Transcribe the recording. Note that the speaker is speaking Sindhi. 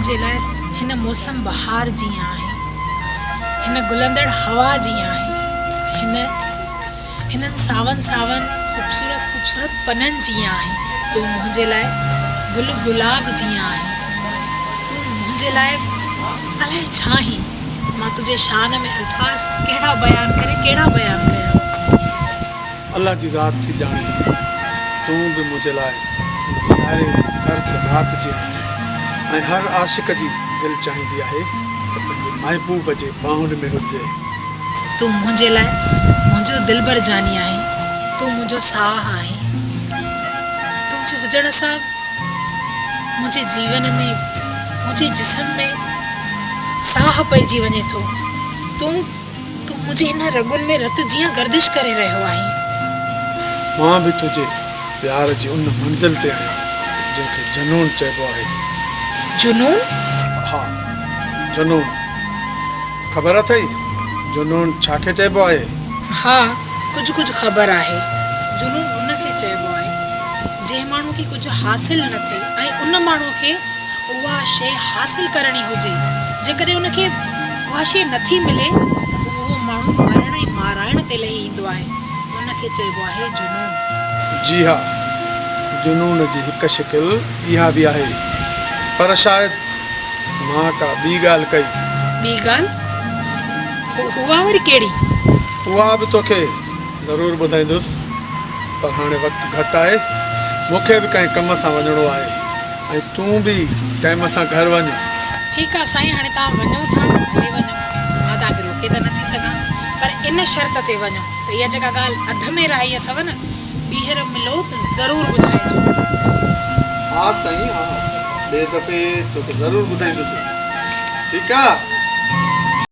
منهنجي لاء هن موسم بهار جيئن آهين. هن گلندڙ هوا جيئن آهين. هن هنن ساون ساون خوبصورت خوبصورت پنن جيئن آهين. تون منهنجي لاء گل گلاب جيئن آهين. تون منهنجي لاء الائي ڇا آهين. مان تنهنجي شان ۾ الفاظ ڪهڙا بيان ڪري ڪهڙا بيان ڪيان. الله جي ذات ٿي ڄاڻي تون به منهنجي لاء هن سياري جي سرد رات جيان آهين ۽ هر عاشق جي دل چاهيندي آهي ته پنهنجي محبوب جي ٻانهن ۾ هجي. تون منهنجي لاء منهنجو دلبر جاني آهين، تون منهنجو ساهه آهين. تنهنجي هجڻ سان منهنجي جيون ۾، منهنجي جسم ۾ ساهه پئجي وڃي ٿو. تون. تون منهنجي هن رڳن ۾ رت جيان گردش ڪري رهيو آهين. مان به تنهنجي پيار جي ان منزل تي آهيان، جنهن کي جنون چئبو آهي. جنون؟ ها، جنون. خبر اٿئي جنون ڇا کي چئبو آهي؟ ها، ڪجهه ڪجهه خبر آهي. جنون ان کي چئبو آهي، جنهن ماڻهوء کي ڪجهه حاصل نه ٿئي ۽ ان ماڻهوء کي اها شيء حاصل ڪرڻي هجي، جيڪڏهن ان کي اها شيء نٿي ملي ته اهو ماڻهو مرڻ ۽ مارائڻ تي لهي ايندو آهي، ان کي چئبو آهي جنون. جي ها، جنون جي هڪ شڪل اها به آهي، پر شايد مان ڪا ٻي ڳالهه ڪئي. ٻي ڳالهه؟ اها وري ڪهڙي؟ اها به توکي ضرور ٻڌائيندس پر هاڻي وقت گهٽ آهي، مون کي به ڪنهن ڪم سان وڃڻو آهي ۽ تون به ٽائيم سان گهر وڃ. ٺيڪ آهي سائين هاڻي توهان وڃو ٿا ته ڀلي وڃو، مان توهان کي روڪي ته نٿي سگهان پر ان شرط تي وڃو ته اها جيڪا ڳالهه اڌ ۾ رهائي اٿو نه ٻيهر ملو ته ضرور ٻڌائجو. ها سائين ها ٻئي دفعي توکي ضرور ٻڌائيندس ٺيڪ آ.